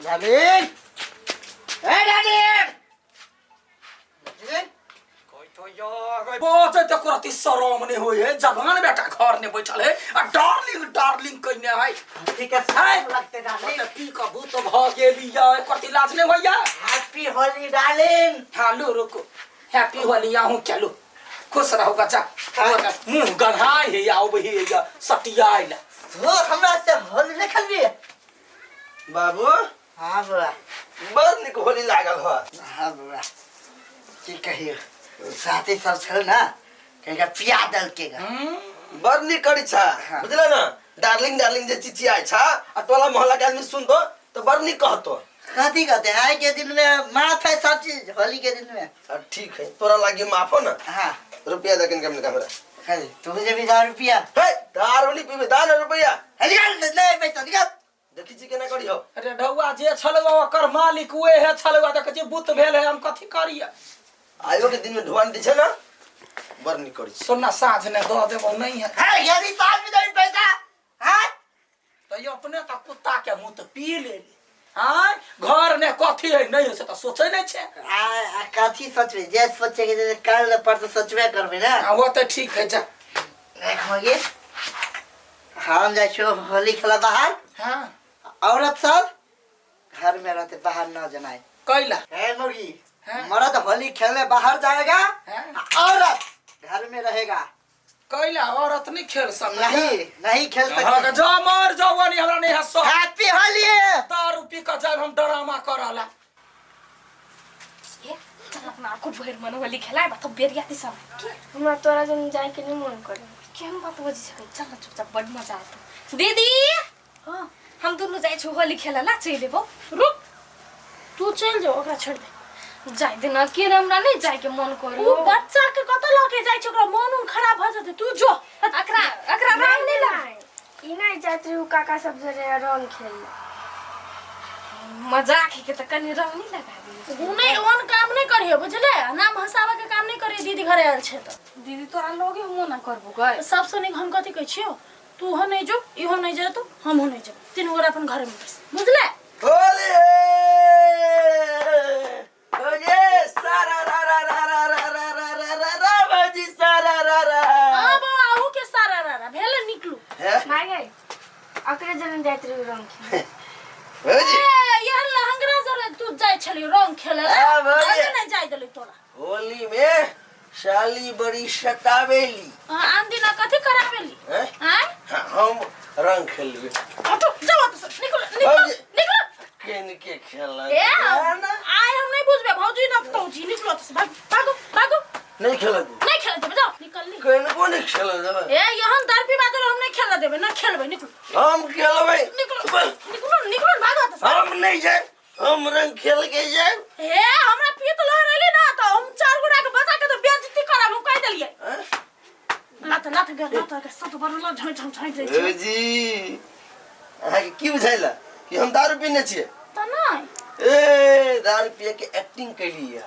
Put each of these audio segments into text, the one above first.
Darling, ए darling, बचै तऽ करती शरम नहि होइ है जवान बेटा घर ने बैठल है आ डार्लिंग डार्लिंग कहने है। ठीक है साहब लगते डार्लिंग। तऽ पी कऽ भूत भऽ गेली या करती लाज नहि होइया। Happy Holi darling. हाँ लो रुको, हैप्पी होली आहूँ क्या, लो खुश रहो बच्चा। मुँह गन्हाय है या अबै है या सटियाइ ला। तो हमरा से होली नहीं खेलबी? बाबू। हाँ बुआ। बड़ नीक होली लागल ह। हाँ बुआ, की कहियो, साथी सब छल ना, कहिया पिया देलके गा। बड़ नीक करी छा। हाँ। बुझल ना, डार्लिंग डार्लिंग जे चिचियाइ छा आ टोला मोहल्ला के आदमी सुनतो तो बड़ नीक कहतो। कथी कहते आइ के दिन में माफ है सब चीज होली के दिन में। अब ठीक है, तोरा लागी माफ हो ना। हाँ। रुपया दे कन कम हमरा। अरे, तू जे भी 10 रुपया। हे दारू नहीं पीबे, दान रुपया। निकाल नहीं पैसा निकाल। देखी छी केना करी हो। अरे ढौआ जे छलुआ ओकर मालिक उहे है छलुआ, देख जे बुत भेल है, हम कथी करिए। आयो के दिन में ढुआन दी छे ना, बड़ नीक करी छी। सोना साँझ ने दऽ देबौ नहीं है। हे यदि साँझ में देबी पैसा। हाँ? तो ये अपने तो कुत्ता के मुँह तो पी ले आय घर ने कथी है नहीं है से तो सोचे नहीं छे। आ आ कथी सोचबे, जे सोचे के जे काल पर तो सोचबे करबे ना। हाँ, वो तो ठीक है जा। देख मगे हम जाइ छियो होली खेला बाहर। हाँ। औरत सब घर में रहते, बाहर न जनाए। कैला? हे मुर्गी। हाँ? मर्द होली खेलने बाहर जाएगा। हाँ? औरत घर में रहेगा। कैला औरत नहीं खेल सकता? नहीं नहीं खेल हाँ, सकते। जा मर जाओ नहीं हमरा नहीं हंसो। हैप्पी होली। दारू पी के जाब हम ड्रामा करला। ए, चल अपना आँखों भरि मन होली खेलाए बा तो बेरिया दी सब की। हमरा तोरा जन जाए के नहीं मन करे। केहन बात बजै छै? चल ना चुपचाप, बड मजा आतो। दीदी। हाँ। हम दुनू जाइ छु होली खेला ला, चलि देबो। रुक, तू चलि जो, ओकरा छोड़ दे। जाय देना के, हमरा नहीं जाय के मन करो। उ बच्चा के कतऽ लऽ के जाइ छै, ओकरा मन उन खराब भऽ जेतै, तू जो। अकरा अकरा रंग नहीं लाए। ई नहीं जात रही काका सब जरे रंग खेल। मजाक है के त कनी रंग नहीं लगा दी। उ नहीं ओन काम नहीं करियो, बुझले? नाम हंसावे के काम नहीं करियो, दीदी घरे आयल छै त। दीदी तोरा लगे हम ना करबो गए। सबसे नीक हम कथी कहै छियौ, तू हो नहीं जो, इहो नहीं जेतो, हम हो नहीं जेबो, तीनू गोरा अपन घरे में बस, बुझले? होली होली सारा रा रा रा रा रा रा रा रा रा रा भौजी सारा रा रा। हां बौआ, अहू के सारा रा रा भेल, निकलू। हैं? माय गई अकरे जन जाइत रही रंग खेले। भौजी। ए यार लहंगरा जरे तू जाय छली रंग खेले ला। हाँ, भौजी। अरे नहीं जाय देली तोरा। होली में साली बड़ी सतावेली। हाँ, आन दिना कथी करावेली? हैं? आय? हाँ, हम रंग खेलबे। हटो, जाओ तो निकलो निकलो। भौजी। निकलो। केन के खेला? ए आय हम नहीं बुझबे भौजी न तौजी, निकलो तो भाग भागो भागो। नहीं खेला देबे। नहीं खेला देबे, जाओ निकल ली। केन को नहीं खेला देबे? ए यहन दारू पीबा देलो, हम नहीं खेला देबे, ना खेलबे, निकलो। हम खेलबे। निकलो निकलो निकलो, भागो तो। हम नहीं जाए, हम रंग खेल के जाए। ए हमरा पीत लहरेली ना तो हम चार गोरा के बचा के तो बेइज्जती करब, हम कह देलिए। हैं? लात लात गे लात गे सत बरला झोइ झोइ झोइ जाइ छै। भौजी अहाँके की बुझाइला कि हम दारू पीने छियै? त नहि। ए दारू पिए के एक्टिंग कैलियै,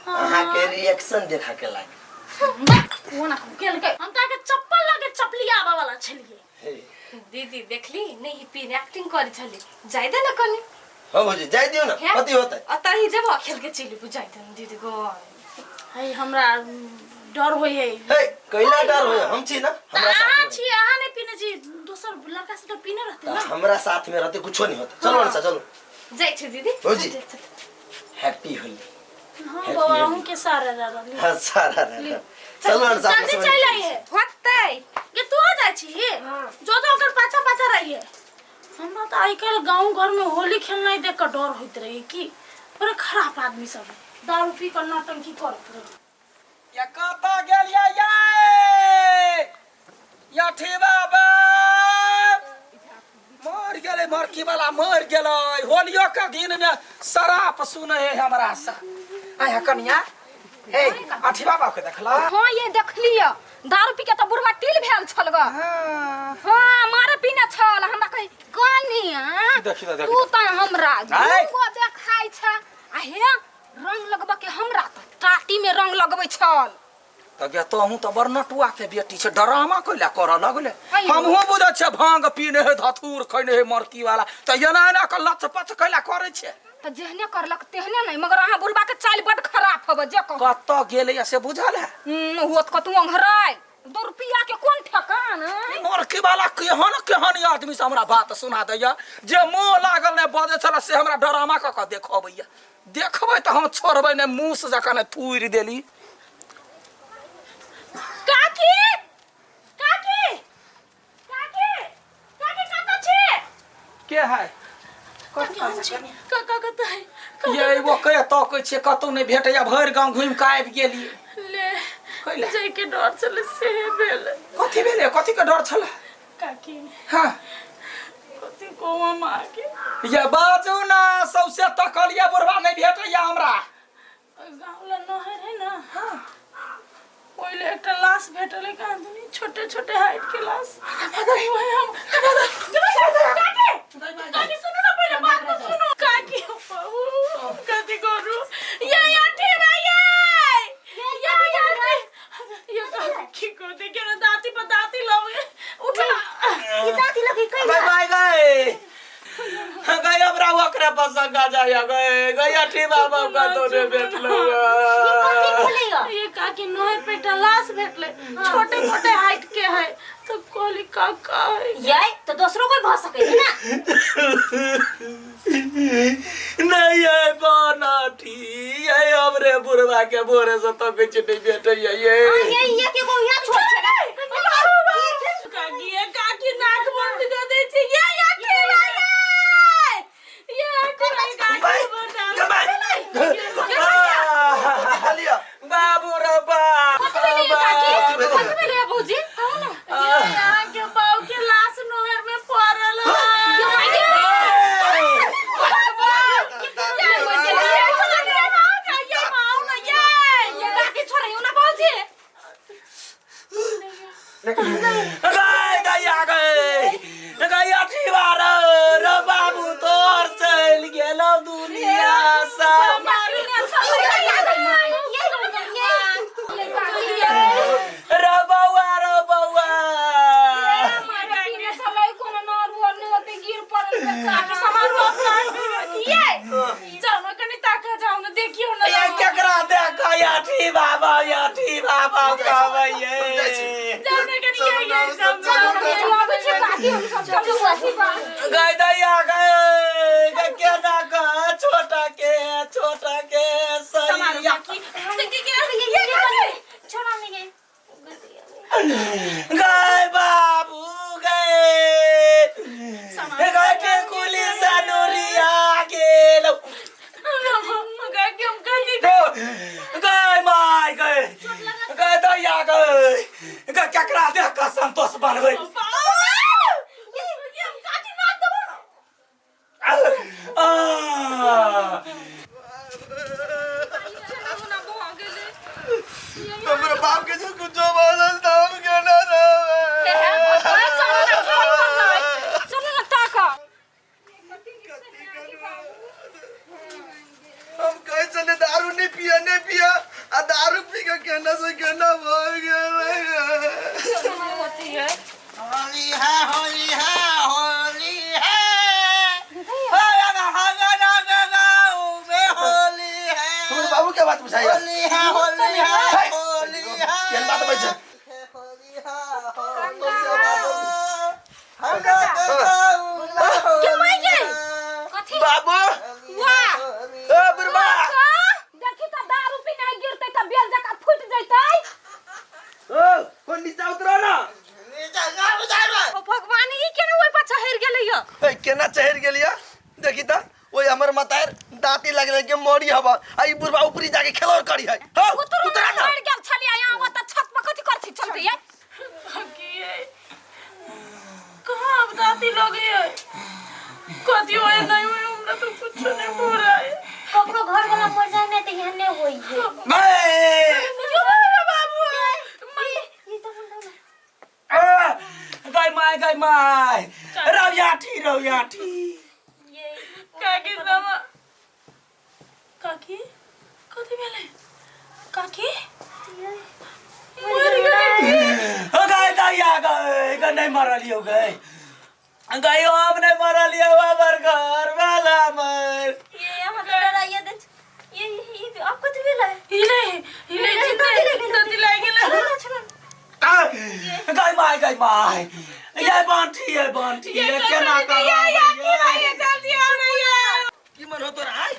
अहाँके रिएक्शन देखा के लागे। ओना केलकै, हम ताके चप्पल लगे चपली आबऽ वाला छलियै। दीदी देखली नहीं पीने एक्टिंग करी छली, जाय दे ना कनी। हाँ भौजी जाय दियौ ना। हैं? कथी होतै? अतः ही जब खेल के चलि जाय दे ना दीदी गो। है हमरा डर होइ है। हे कैला डर होय, हम छी ना। त हमरा साथ अहाँ में छी, अहाँ नहि पीने छी, दोसर लड़का सब तऽ पीने रहते त ना। हमरा साथ में रहते कुछो नहीं होता। चलो अनसा चलो। जाय छी दीदी। भौजी। चल, चल, चल। हैप्पी होली। हाँ Happy बौआ, होली। अहूँ के सारा रहली। हाँ सारा रह चलो अनसा। जल्दी चलि आइहे। होतै के तू आ जाइ छी? हाँ। जो जो ओकर पाछा पाछा रहिए। हमरा तऽ आइ काल्हि गाँव घरमे होली खेलनाइ देख कऽ डर होइत रहै कि बड़ा खराब आदमी सब है, दारू पी कऽ नौटंकी करैत रहै। या कतऽ गेलियै यै? यठी बाबा मर गेलै, मरकी वाला मर गेलै। होलियो के दिन में शराप सुनै है हमरा से। आया कनिया, हे अठी बाबा के देखला? हाँ ये देखलिए, दारू पी के तऽ बुढ़वा टील भेल छल ग। हाँ। हाँ मारे पीने छल हमरा, कही कनिया। देखी तऽ, देखी। तू तऽ हमरा आय। दूगो देखाइ छ आ हे रंग लगबऽ के हमरा तऽ टाटी में रंग लगबै छल। तऽ गे तोहूँ तऽ बड़ नटुआ के बेटी छै डरामा कैला करऽ लगले। हमहूँ बुझै छियै भांग पीने है धथूर खैने है मरकी वाला तऽ एना एना कऽ लच पच कैला करै छै। तऽ जेहने करलक तेहने नहि मगर अहाँ बुढ़बा के चालि बड खराब हबे जे कहू। कतऽ गेलैया से बुझल है? हुओ तऽ कतहु ओंघरायल दू रुपया के कोन ठेकान है? मरकी वाला केहन केहन आदमी से हमरा बात सुना दैया जे मुँह लागल नहि बजै छलै से हमरा डरामा कऽ कऽ देखबैया। देखबै तऽ हम छोड़बै नहि मूस जकाँ नहि थूरि देली। काकी काकी काकी काकी कतऽ छी? के है? काका कतऽ है? ये वो के तकै छियै कतौ नहि भेटैया भरि गाँव घुमि कऽ आबि गेलियै। ले कैला? जाइके डर छलै से भेल। कथी भेलै? कथी के डर छलै? काकी हाँ कथी कहू हम अहाँके? ये बाजू ना सौसे तकलियै बुढ़बा नहि भेटैया हमरा। गाँव लग नहर है ना हाँ ओहि ले एकटा लाश भेटल है कहाँ दुनी छोटे छोटे हाइट के लाश। वही हम काकी काकी सुनू ना पहिले बात तो सुनू। काकी बाबू कथी करू ये अठी भाई ये ये ये काकी को देखियो ना दांती पर दांती लगे उठो ना। ई दाँती लगे गई भाई गई गई हमरा ओकरा पसंद आ जाय गई गई अठी बाबा का तो ने भेटलो। ये काकी नहर पे एकटा लाश भेटले छोटे छोटे हाइट के है तो कहली काका है। ये तो दोसरो कोई भऽ सकै है ना। नहीं ये बनाठी ये हमरे बुढ़वा के बोरे से तो कुछ नहीं भेटैया ये। ये ये के गो यहाँ छोट छै ना। काकी ये काकी नाक बंद कर दे छै ये अठी भाई ये अठी भाई काकी बंद। बाबू रे बाप कथी भेलै भौजी कहू ना। ये यहाँ के बाबू के लाश नहर में पड़ल है। ये दाँती छोड़ियौ ना भौजी। गई दैया गई गई अठी बार रे बाबू तोर चलि गेलौ दुनिया से। रे बौआ रे बौआ ये केकरा देख अठी बाबा अठी बाबा कहबै ये। गई दैया गई गई केना कह छोटा के सैया गए बाबू गए गए टेकुली सनुरिया गेल गए my गए गए दैया गए गए केकरा देख कऽ संतोष बनबै। हमरा बाप के जो कुछो बोलल त हम केना रहबै। चलू ना ताका। हम कहै छलियै दारू नहीं पिया नहीं पिया आ दारू पी के केना से केना भऽ गेलै। होली है होली है होली है होली है। हमर बाबू के बात बुझाइया। होली है होली है होली है। केहन बात होइ छै? होली है कथी? बाबू वाह ओ बुढ़बा देखी तऽ दारू पीने गिरतै तऽ बेल जकाँ फूटि जैतै। ओ कोन नीचा उतरो ना। ओ भगवान ई केना ओहि पर चढ़ि गेलै यौ? ए, केना चढ़ि गेलिया देखी त ओइ हमर मतार दाँती लगले के मरी हवा आ ई बुढ़बा ऊपरी जाके खेलौर करी है। हौ उतरू उतरा ना। मरि गेल छलियै यहाँ ओतऽ छत पर कथी करथि चलतै ये? कहाँ अब दाँती लगे है? कथी होए नहीं होए हमरा तो कुछ नहीं हो रहा है। ककरो घर वाला मर जाए ना तो यहाँ नहीं होई है। बाबू ये तो बोल ना। गई my गई my रौयाठी रौयाठी। काकी समा काकी कथी भेलै? काकी मर गेलै। गए दैया गए, गए नहीं मरलियो गए, गए हम नहीं मरलियो, हमर घर वाला मर। ये हम तो डराइए दे। ये आपको तो मिला है। हिले हिले जिते दादी लागि गेलै। चलो चलो। गए my, गए my, ये बांटी, ये बांटी, ये केना कर या या की भाई जल्दी आबैया। की मन हो तोरा आइ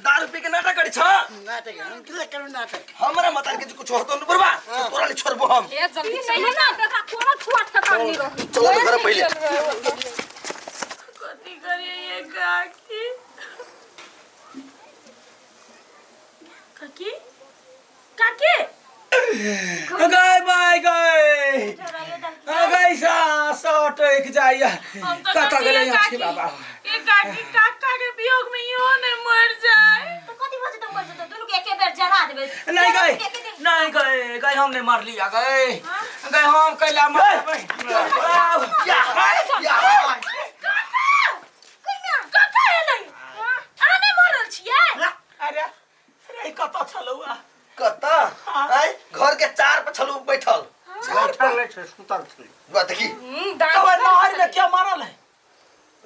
दारू पी के नाटक करी छ? नाटक हम किला करू नाटक? हमरा मतार के कुछ होतो न बुढ़बा, तोरा ले छोड़बो हम। ए जल्दी से ना देखा कोनो छुआ ठकान नहीं रही। चलो तो घर पहिले। कथी करिए ये काकी? काकी काकी गए my गए गए सास अटक जाइया। हम तो कतऽ कहलियै गेलै काकी, अथी बाबा? ये काकी काका के वियोग में इहो नहीं मर जाए। तो कथी भऽ जेतौ? मर जेतौ दुनू के एके बेर जरा देबै। नहीं गए, नहीं गए, गए हम नहीं मरलिया गए, गए हम कैला मरबै? या या काका एलै, अहाँ नहि मरल छियै? अरे अरे, कतऽ छलौ? कत आइ घर के चार पर छलू बैठल। बैठल नहि छै, सुतल छै। बा देखी। तब नहर में क्या मरल है?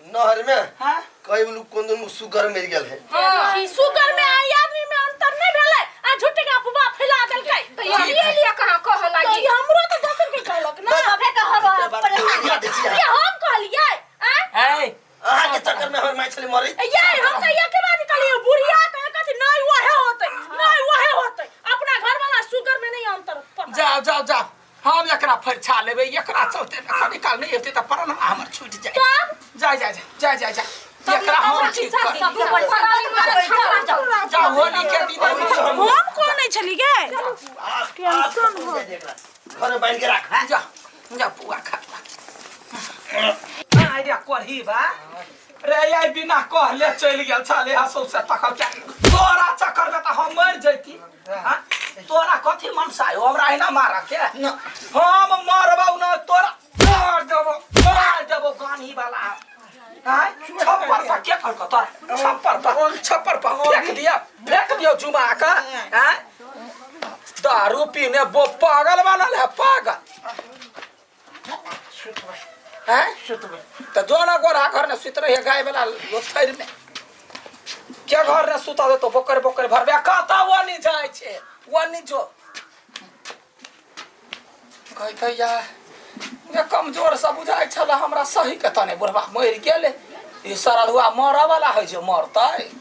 नहर में हाँ। कई बोलू कोन दिन सुगर मर गेल है। हाँ। सुगर में आई आदमी में अंतर नहीं भेलै आ झूठे के अफवाह फैला देलकै। तो ये लिए कहाँ कह तो लागी? ई हमरो तो दोसर के कहलक ना। सभे के हवा परेशान। याद छी ये हम कहलियै आ ए अहाँ के चक्कर में हमर माय छली मरी। ये हम तऽ एके बात कहलियै, बुढ़िया के कथी नहीं वहे होतै, नहीं वहे होतै, अपना घर वाला सुगर में नहीं अंतर पता। जाओ जाओ जाओ, हम एकरा फरिछा लेबै। एकरा चलते कभी काल नहीं हेतै तऽ प्राण हमर छूटि जाय। तब जा जा जा जा जा जा, एकरा हम ठीक कर। सबके परेशान कर। जाओ। जा, होली के दिन हम कोन नहीं छली गे? टेंशन हो घर में बांध के राख। जा जा, पुआ खा आइ रे करही बा रे, आई बिना कहले चलि गेल छले। हसौ से तकल के तोरा चक्कर में तऽ हम मरि जैती। हाँ? तोरा कथी मनसा हो हमरा एना मारऽ के? हम मरबौ न, तोरा मार देबो, मार देबो गानी वाला। आय छप्पर से के कहलकौ तोरा? छप्पर पर, छप्पर पर फेंक दिया, फेंक दियो जुमा के। आय दारू पीने वो पागल बनल है, पागल हैं तो जो ना गोरा घर में सुत रही है गाय वाला लोथर में क्या घर में सुता दे तो बोकर बोकर भरबे कता वनी जाय छे वनी जो कहते या जे कमजोर सब बुझाइ छल हमरा सही के तने बुढ़बा मरि गेलै। ई सरलुआ मरऽ वाला होइ छै, मरतै।